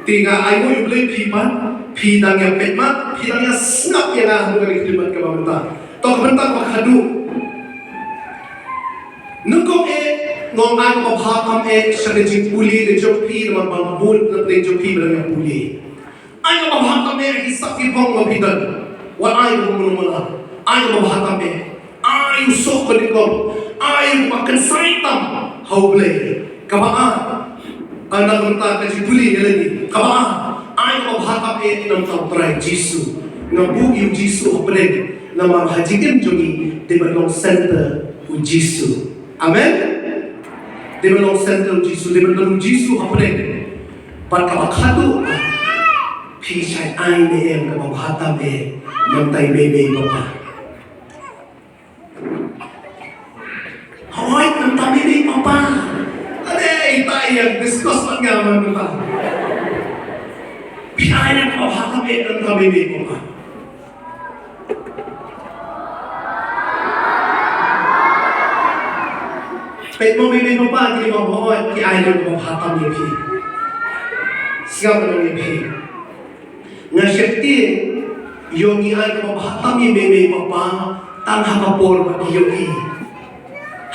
Te nga ai nguh ïa u Blei phi pat, phi dang ïa peit mat, phi dang ïa sngap ïa nga ha kane ka khlieh mat kaba mynta. To ka mynta kaba khadduh. Nyngkong eh, nga ong ai kaba bha kam eh, sha ka jingpule ka jong phi, namar ba nga bun na pdeng jong phi ba dang ïa pule. Ai kaba bha tam eh ki sak ki phong ba phi don. Wat ai kaba mano mano. Ai kaba bha tam eh. Ai u soh ba nyngkong. Ai uba kynsai tam ha U Blei. Kaba ar. Ynda kumta ka jingpule ïa lade. Kaba ar. Ai kaba bha tam eh na ka bynta U Trai Jisu. Nga buh ïa U Jisu hapdeng. Namar ha jingim jong ngi dei ban long center U Jisu. Amen. Dei ban long center U Jisu, dei ban long U Jisu hapdeng. Bad kaba khadduh, phi shait ai ne em kaba bha tam eh na ka bynta i mei mei i papa. Hooid, na ka bynta i mei mei i papa. Ade, ita ïa discuss bad nga man mynta. Phi ai ne em kaba bha tam eh na ka bynta i mei mei i papa. Peit mo, mei mei papa ki ong hooid, ki ai kaba bha tam ïa phi. Sngap ïa phi. Nga sheptieng ïoh ngi ai kaba bha tam ïa mei mei papa tang ha ka por ba ki ïohi.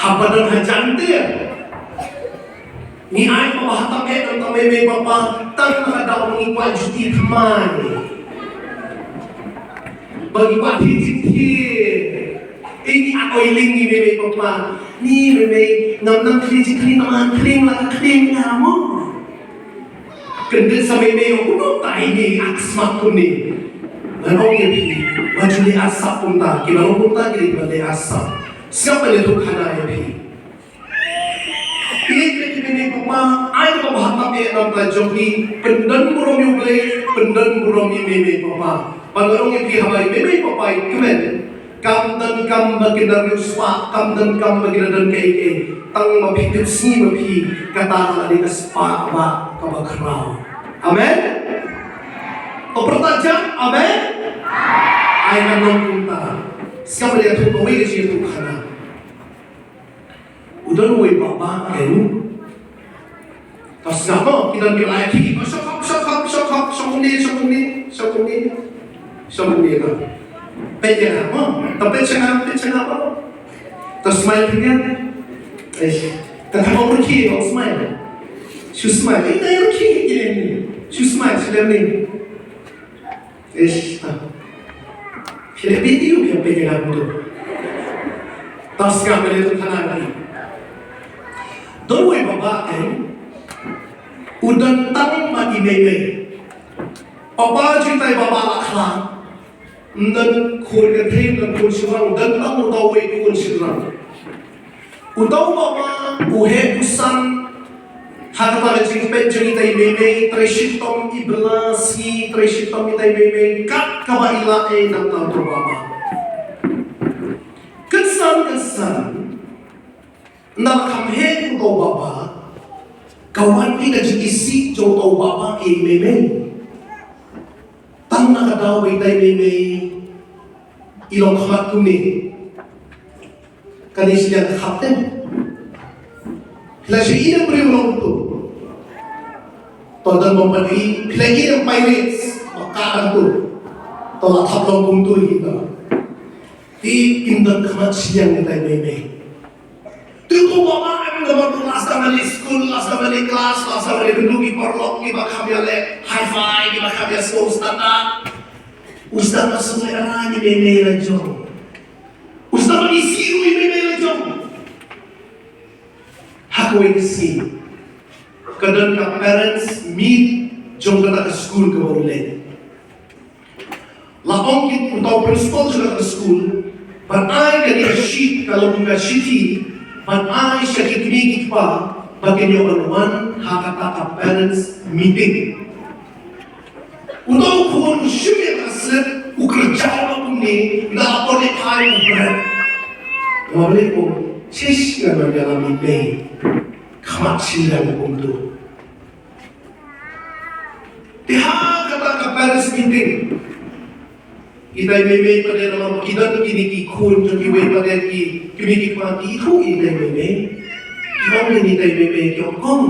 Haba don hajan te. Ngi ai kaba bha tam eh na ka bynta mei mei papa tang na ka daw ngi kwah juti thymmai. Ba ngi kwah thied jingthied. Ei ngi ap oi ling ngi mei mei papa. Ni mei mei ngam nang khlieh jingkhlieh, ngam nang khlieh, la khlieh nga mo. Kyndit sa mei mei ong kumno tai ni ak smat kumne. Ngan ong ïa phi, wat ju leh arsap kumta, kiba long kumta ki dei ban leh arsap. Sngap ban ïathuh khana ïa phi. Ïeit ïa ki mei mei papa, ai kaba bha tam eh na ka bynta jong phi, pyndon burom ïa U Blei, pyndon burom ïa mei mei papa. Ban ong ïa phi haba i mei mei papa i kmen, kam donkam ba kin da riewspah, kam donkam ba kin da don kaei kaei. Tang ma phi tip sngi ma phi, kata ka dei ka spah ba kaba khraw. Amen. To pyrta jam, amen. Ai ka long kumta. Sngap ïa ka kawei ka jingïathuh khana. U don uwei u baba, eh, u. Pas nga mo, ki don ki lai ki, shok hok, shok hok, shok hok, shok kumne, shok kumne, shok kumne. Shok kumne ka. Peit ïa nga mo, ta peit sha nga, peit sha nga mo. Ta smile phi ïa. Eish, ta tang ong ruh ki, ong smile. Shu smile, eh, ta ruh ki, ki lem ni. Shu smile, shu lem ni. Ish, ah. Phi leh video phi peit ïa nga kumto. Tang sngap ïa ka khana ka. Don uwei u baba, eh. U don tang bad i mei mei. Papa jong utai u baba la khlad. Ym don khun kynthei, ym don khun shynrang, don tang uta uwei u khun shynrang. Uta u baba u heh u san ha kata ka jingpeit jong itai i mei mei, trei shitom i bylla sngi, trei shitom itai i mei mei kat kaba i lah ei na uta uta u baba. Kynsan kynsan, ynda la kham heh uta u baba, ka wan ïa ka jingisih jong uta u baba ïa i mei mei. Tang na ka daw ba itai i mei mei i long khmat kumne. Kane shiliang ka khap te. Phi la shu i ne em briew long kumto. To don bym pat i, phi la i ne em pirates, ba ka dang to. To la thap long kumto hi to. Te kim don khmat shiliang itai i mei mei. Te uto u baba em namar u la sdang ban leit skul, la sdang ban leit klas, la sdang ban leit kynduh ki paralok kiba kham ïaleh hi-fi, kiba kham ïa sngewthuh standard. U sdang ban sngewthuh ïa i mei mei la jong. U sdang ban isih ruh ïa i mei mei la jong. Ha kawei ka sngi ka don ka parents meet jong kata ka skul kaba u leit. La ong kit uta u principal jong ka skul ban ai kane ka sheet, ka long ka shithi, ban ai sha ki kmie ki kpa ba kin ïoh ban wan ha kata ka parents meeting. Uta u khun u shim ïa ka slip, u kyrjaw noh kumne, ynda la poi leit phai u bret. Nga leh kumne, shish, nga wan ïalam i mei. Khmat shiliang kumto. Te ha kata ka parents meeting, itai i mei mei pat de, namar ki don kine ki khun jong kiwei pat de ki, ki mei ki pa ki ithuh ïa itai i mei mei. Ki ong ïa itai i mei mei, ki ong, kong,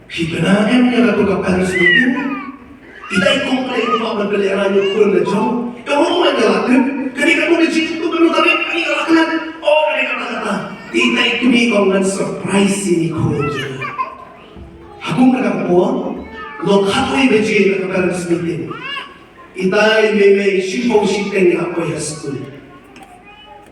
phi bna em ïa kato ka parents meeting? Itai i kong pat de i kpa ban pynlehrain ïa u khun la jong. Ïa u ong ïa la tip. Kane ka don ka jingkyntu kano ka rit, kane ka la klet. Oh, kane kata kata. Te itai i kmie i ong, ngan surprise ïa i khun jong nga. Ha kum kata ka por, long khatwei baje na ka parents meeting. Itai mei mei shiphew shiteng i la poi ha skul.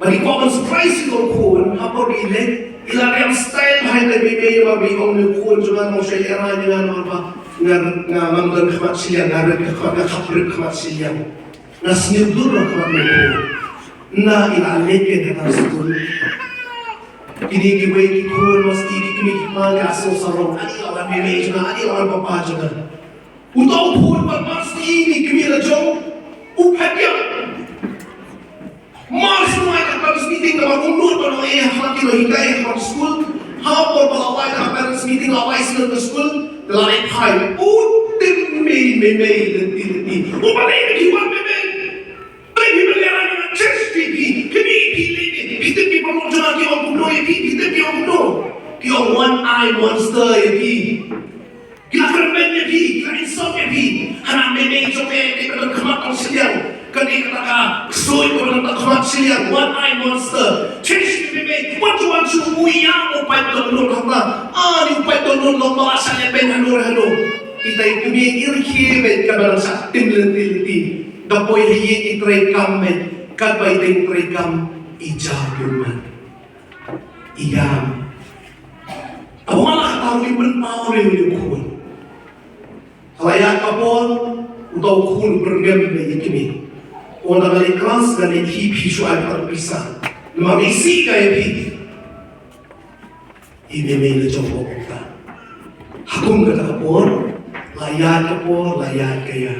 Ba ki kwah ban surprise ïa u khun, ha por ba i leit, i la riam style bha itai mei mei, ba i ong ïa u khun jong nga, mo shai era ïa nga, namar ba nga, nga ngam don khmat shiliang, nga rit khmat, nga khap rit khmat shiliang. Nga sniew dur khmat ïa u khun. Ynda i la leit keiñ ha skul, kine kiwei ki khun, masi ki kmie ki kpa, ki la sngew sarong, ani la wan mei mei jong nga, ani la wan papa jong nga. Uta u khun bad masi ki kmie la jong u phet ïap. Mar shu ai ka parents meeting, namar um nud ban ong ïa ki nonghikai ha skul. Ha por ba la wai ka parents meeting, la wai sngewbha ka skul, la leit phai. U tim mei mei mei lynti lynti. U balei ki wan mei mei? Balei phi balei, ara nga check phi, phi, phi, phi, phi, phi, phi tip ki paralok jong nga ki ong kumno ïa phi, phi tip ki ong kumno? Ki ong one eye monster ïa phi. Ki la kyrmen ïa phi, ki la insult ïa phi. Hana mei mei jong me, dei ba don khmat tang shiliang. Kane kata ka ksuid ba don tang khmat shiliang, one eye monster. Check phi mei mei, wat ju wan shu u ïa u pait don nud hangta. Ah, ni u pait don nud long ba la shah ïa peit hano hano. Itai kmie i rkhie beit kaba dang shah tim lynti lynti. Da poi ha ïing i trei kam beit, katba i dang trei kam i jaw pynban. I ïam. Aba nga la kata ruh i pynpaw ruh ïa u khun. Ka la ïaid ka por, uta u khun u pyrngem beit ïa i kmie. U ong da nga leit klas, nga leit hi, phi shu ai tang pisa. Namar nga isih ka ïa phi. I mei mei la jong u ong kumta. Ha kum kata ka por, la ïaid ka por, la ïaid ka ïa.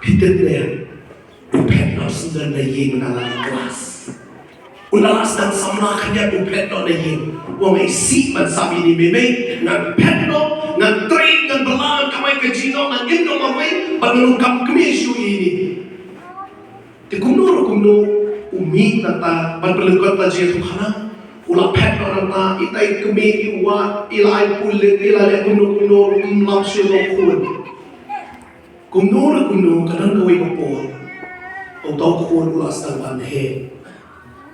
Phi tip ne em, u phet noh sngewdon na ïing na la klas. U la sdang samla khyndiat, u phet noh na ïing. U ong nga isih ban sah ïa i mei mei, ngan phet noh, ngan trei, ngan bylla, ngan kamai ka jingim, ngan im noh marwei, bad ngan ym kam kmie shuh ïa i. Te kumno ruh kumno, u mih nangta ban pynlyngkot ïa ka jingïathuhkhana. U la phet noh nangta, itai i kmie i wad, i la ai pulit, i la leh kumno kumno ruh, ym lap shuh ïa u khun. Kumno ruh kumno, ka don kawei ka por, uta u khun u la sdang ban heh.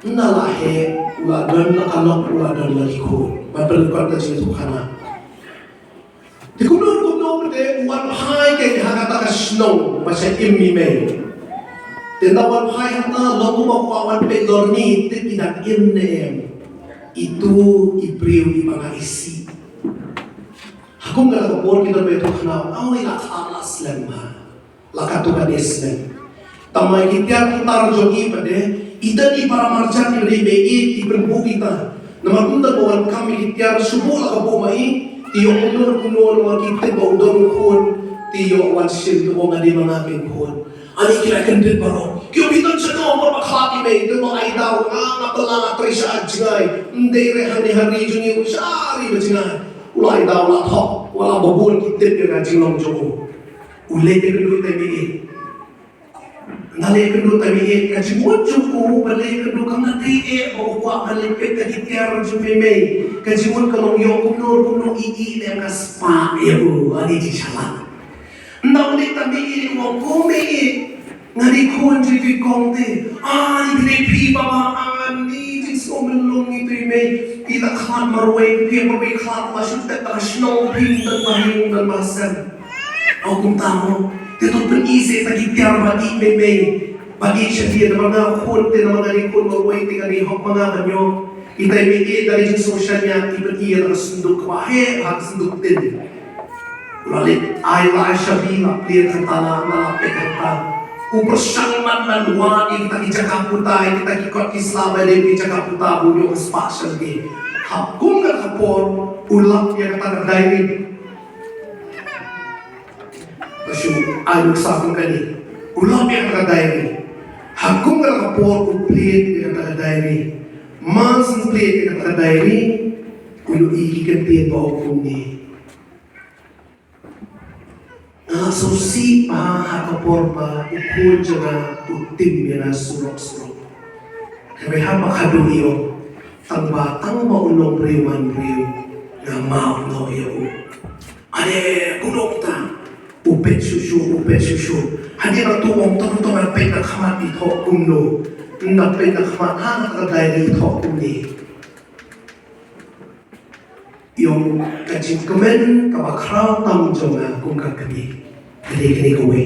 Ynda la heh, u la don la ka lok, u la don la ki khun ban pynlyngkot ïa ka jingïathuhkhana. Te kumno kumno te u wan phai keiñ ha kata ka shnong ba shait im i mei. Te ynda wan phai hangta, long kumba u kwah wan peit lorni, te ki dang im ne em. Itu i briew iba nga isih. Ha kum kata ka por ki don ba ïathuhkhana, aw i la khlad la slem ha. La katto katne snem. Tangba ki tiar ki tar jong i pat de, i don i para marjan iba dei ba ïeit, i pynbuh ita. Namar ym don ba wan kam ïa ki tiar, shu buh la ka buh ma i, te ïoh kumno kumno namar ki tip ba u don u khun, te ïoh wan shim, te ong nga dei ma nga keiñ khun. Ani ki la kyndit baroh. Ki ong phi don shano, mut ba khlad i mei, te ong ai daw, nga nga bylla, nga trei sha jngai. Ym dei re hangne ha ri jong ngi, sha ri ba jngai. U la ai daw la thok, wat la ba bun ki tip ïa ka jinglong jong u. U leit ïakynduh tang ïa i. Nga leit ïakynduh tang ïa i, ka jingmut jong u ba leit ïakynduh kam da dei eh ba u kwah ban leit peit ka ki tiar jong mei mei. Ka jingmut ka long ïoh kumno kumno i i leh ka spah ïa u, ani jingshalan. Ynda u leit tang ïa i u ong ko mei i. Nga dei khun jong itu i kong te. Ani dei phi baba, ani jingsngew myllung itu i mei. I la khlad marwei, phi marwei khlad, la shu tep tang shnong, phi ym don ba ïing ym don ba sem. Ong kumta mo. Te to pyni seh ta ki tiar ba ïeit mei mei. Ba ïeit sha phi namar nga khun te, namar nga dei khun marwei te, ka dei hok ma nga ban ïoh. Itai mei i da ri jingsngewsih ïa i, pyni ïa ka synduk kaba heh ha ka synduk tin. La leit ai, la ai shabi, la plie ka tala, la peit ka tala. U pyrshang man man wad ïa kita ki jaka puta, ïa kita ki kot ki sla ba dei ki jaka puta, ba u ïoh ka spah sha lade. Ha kum ka por u lap ïa kata ka diary. Ka shu ai nuksa kum kane. U lap ïa kata ka diary. Ha kum kata ka por u plie ïa kata ka diary. Mar shu plie ïa kata ka diary, u ïohi ki kyntien ba ong kumne. Nga la sngewsih bha ha ka por ba u khun jong nga u tim ïa nga surok surok. Hynrei haba khadduh i ong, tang ba, tang ba u long briew man briew, nga map noh ïa u. Ade, kumno kumta? U peit shuh shuh, u peit shuh shuh. Hadien nangta u ong, to to, ngan peit na khmat i thoh kumno. Ngan peit na khmat, ha, na ka diary i thoh kumne. I ong, ka jingkmen kaba khraw tam jong nga kum ka kmie ka dei kane kawei.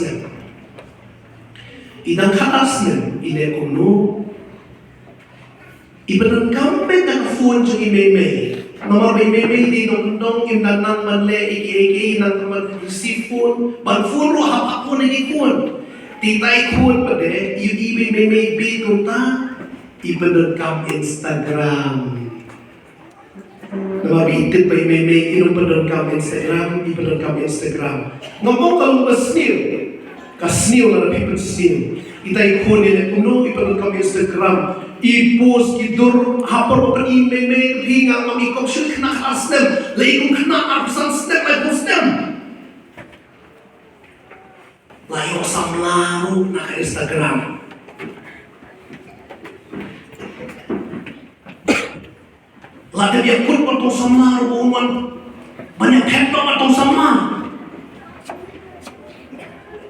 snem. I dang khatar snem, i leh kumno? I pyndonkam beit da ka phone jong i mei mei. Namar ba i mei mei i dei nongkyndong, im dang nang ban leh ei ei ei, nang ban receive phone, ban phone ruh hap hap phone ïa ki khun. Te itai i khun pat de, i ïohi ba i mei mei i bit kumta, i pyndonkam Instagram. Namar ba i tip ba i mei mei i nongpyndonkam Instagram, i pyndonkam Instagram. Nga ong ka long ka sniew. Ka sniew lada phi pynsniew. Itai i khun i leh kumno, i pyndonkam Instagram. I post ki dur ha por ba pyn-i mei mei, phi, nga ong i kong shu khynnah khatar snem. La i kong khynnah arphew san snem, laiphew snem. La ïoh samla ruh na ka Instagram. La dep ïakut bad tong samla ruh, u wan ban ïaphet noh bad tong samla.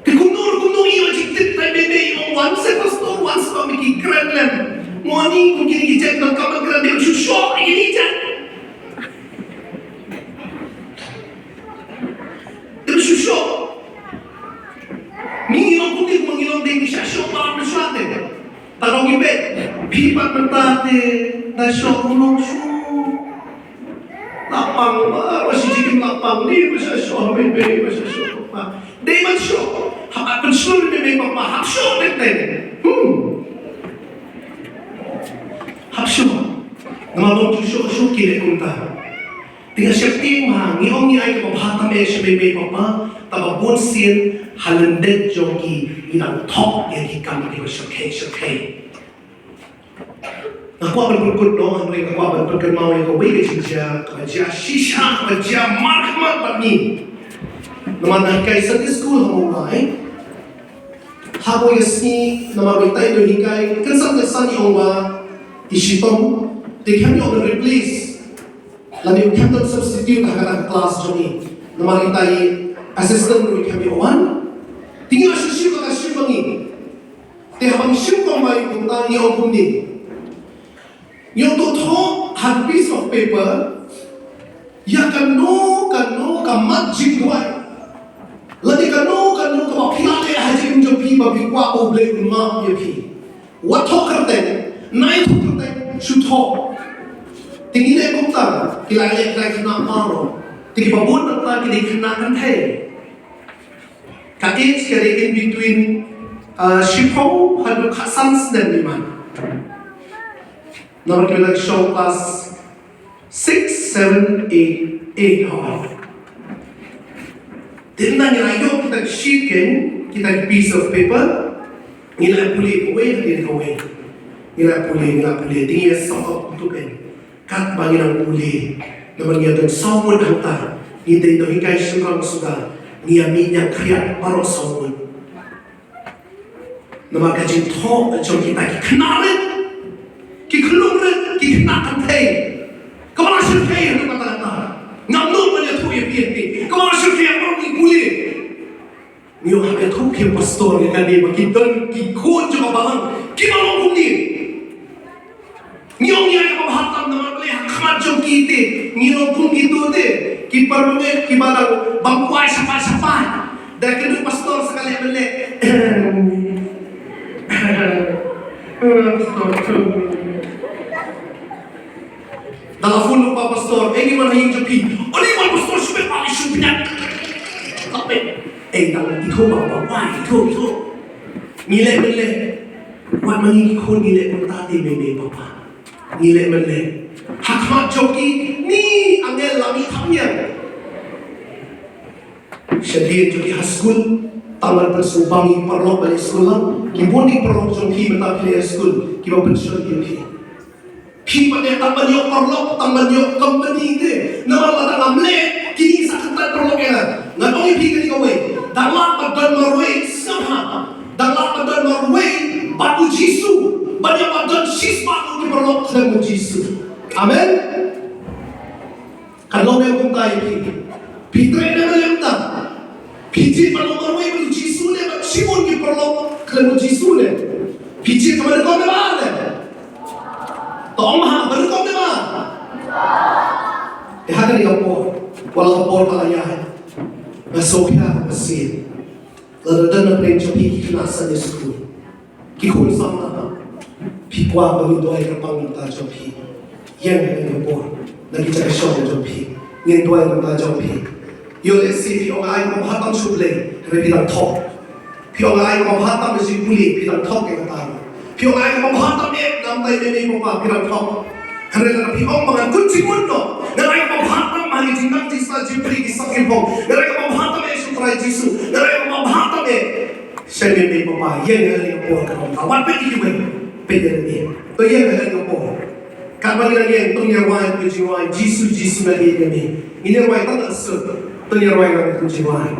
Te kumno kumno i wan, jingtip tai mei mei, i wan se pastor, wan se ba mi ki kren lem. Mo ni kum kine ki jait nang kam kren, dei ban shu shoh ïa kine ki jait. Dei ban shu shoh. Ngi ngi long kumne, ngi long dei ngi shah shoh, ba ngi shah te. Tang ngi peit, phi pat mynta te da shoh, u long shu. La pang ba, ba shi jikim la pang ni, ba shah shoh, ba, ba, ba shah shoh, ba. Dei ban shoh. Hap ban pynshlur mei mei papa, hap shoh teng teng. Hmm. Hap shoh. Namar ba u shoh, shoh ki leh kumta. Te nga sheptieng ma ngi, ong ngi ai kaba bha tam eh sha mei mei papa, tangba bun sien ha lyndet jong ki ngi nang thok ïa ki kam kiba shyrkhei shyrkhei. Nga kwah ban pynkut noh, hynrei nga kwah ban pynkynmaw ïa kawei ka jingjia kaba jia shisha, kaba jia markhmat bad ngi. Namar nga hikai Sunday school ha Mumbai. Ha kawei ka sngi, namar ba itai i nonghikai kynsan kynsan i ong ba i shitom, te khlem ïoh ban replace, lane khlem don substitute ha kata ka class jong i. Namar itai i assistant ruh i khlem ïoh wan. Te ngi la shu shim ba ka shim ba ngi. Te haba ngi shim kumba i kumta, ngi ong kumne. Ngi ong to thoh ha piece of paper ïa kano kano ka mat jingduwai, lane kano kano kaba phi la leh ha jingim jong phi ba phi kwah ba U Blei un map ïa phi. Wat thoh kyrteng, nai thoh kyrteng, shu thoh. Te ngi leh kumta, ki la leh, ki la khynnah baroh. Te kiba bun nangta ki dei khynnah kynthei. Ka age ka dei in between, uh, shiphew haduh khatsan snem, i man. Namar ki la shong class six, seven, eight, eight, oh. Te ynda ngi la ïoh kita ki sheet, kita ki piece of paper, ngi la pule kawei hadien kawei. Ngi la pule, ngi la pule, te ngi ïa song up kumto, katba ngi nang pule. Namar ngi ïa don saw ngut hangta, ngi dei nonghikai shynrang suda, ngi ïa mih ñiangkhriat baroh saw ngut. Namar ka jingthoh jong kita ki khynnah rit, ki khynnah rit, ki khynnah kynthei, kaba la shyrkhei haduh katta katta. Ngam nud ban ïathuh ïa phi, ïa phi, kaba la shyrkhei, ïa phi pule. Ngi ong hap ïathuh ïa pastor ïa kane ba ki don ki khun jong ka balang kiba long kumne. Ngi ong ïa kaba bha tam namar balei ha khmat jong ki te ngi long kum kito te ki parmane kiba dang bam kwai shapai shapai. Da kynduh pastor sa ka leh ban leh. Da la phone lypa pastor, eh, ngi wan ha ïing jong phi. Oh, ngi wan pastor, shu peit, peit, shu peit. Peit. Eh, dang ithuh ba, ba, ba, ithuh, ithuh. Ngi leh ban leh. Wat ma ngi ki khun ngi leh kumta te mei mei papa. Ngi leh ban leh. Ha khmat jong ki, ni angel la mih thap ñiang. Shadien jong ki ha skul, tang ban pynsngewbang ïa ki paralok ba leit skul lang, ki bun ki paralok jong phi mynta phi leit skul, kiba pynshoi ïa phi. Phi pat de tang ban ïoh paralok, tang ban ïoh company te. Namar lada ngam leh, kine sa kyntait paralok ïa nga. Ngan ong ïa phi kane kawei. Dang lah ba don marwei, sngap ha. Dang lah ba don marwei bad u Jisu. Ban ïa ba don shispah ngut ki paralok khlem u Jisu. Amen. Kan long ne kumta ïa phi? Phi treh ne balei kumta? Phi jied ban long marwei bad u Jisu ne bad shibun ki paralok khlem u Jisu ne? Phi jied ka ban nyngkong ne ba ar ne? To ong ha, ban nyngkong ne ba ar? Te ha kane ka por, wat la ka por ba la ïaid, nga sngewkhia ka sien. Lada don na pdeng jong phi ki khynnah Sunday school, ki khun samla, phi kwah ba ngin duwai kyrpang na ka bynta jong phi? Ïeng ha kane ka por na ki jaka shong jong phi, ngin duwai na ka bynta jong phi. Ïoh lehse phi ong nga ai kaba bha tam sha U Blei, hynrei phi dang thok. Phi ong nga ai kaba bha tam ïa ka jingpule, phi dang thok ïa kata. Phi ong nga ai kaba bha tam eh na ka bynta i mei mei papa, phi dang thok. Hynrei lada phi ong ba ngan kut jingmut noh, ngan ai kaba bha tam ha ki jingnang jingstad jingpule ki sap ki phong, ngan ai kaba bha tam eh sha u Trai Jisu, ngan ai kaba bha tam eh sha i mei mei papa. Ïeng ha kane ka por, ka ong ka, wat peit ïa kiwei, peit ïa lade. To ïeng ha kane ka por. Katba ngi dang ïeng, to ngin ïa rwai ka jingrwai Jisu Jisu nga ïeit ïa me. Ngin ïa rwai tang ka sut. To ngin ïa rwai ka jingrwai.